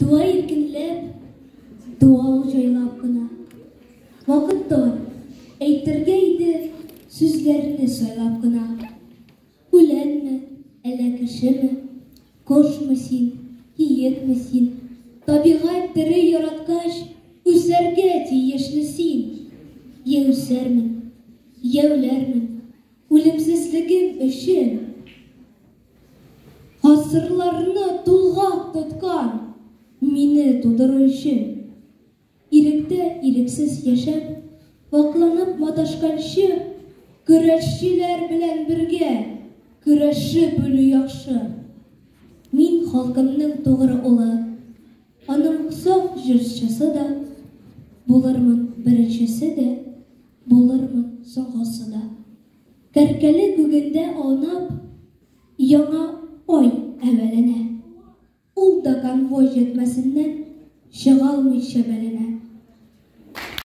Туа иркенләп, туа ул җайлап кына. Вакыт тар, әйтергә иде сүзләрне сайлап кына. Үләнме, әллә кешеме, кошмы син, киекме син, табигать тере яраткач, үсәргә тиешле син. Йә үсәрмен, йә үләрмен, үлемсезлегем өчен. Гасырларны тулгак тоткан, мине тудыру өчен. Иректә ирексез яшәп, вакланып маташканчы, көрәшчеләр белән бергә көрәшеп үлү яхшы. Мин халкымның тугры улы, аның саф җырчысы да булырмын беренчесе дә, булырмын соңгысы да. Кәркәле күгендә аунап, яңа ай әвәләнә. Ул да конвой җәтмәсеннән чыга алмый чәбәләнә.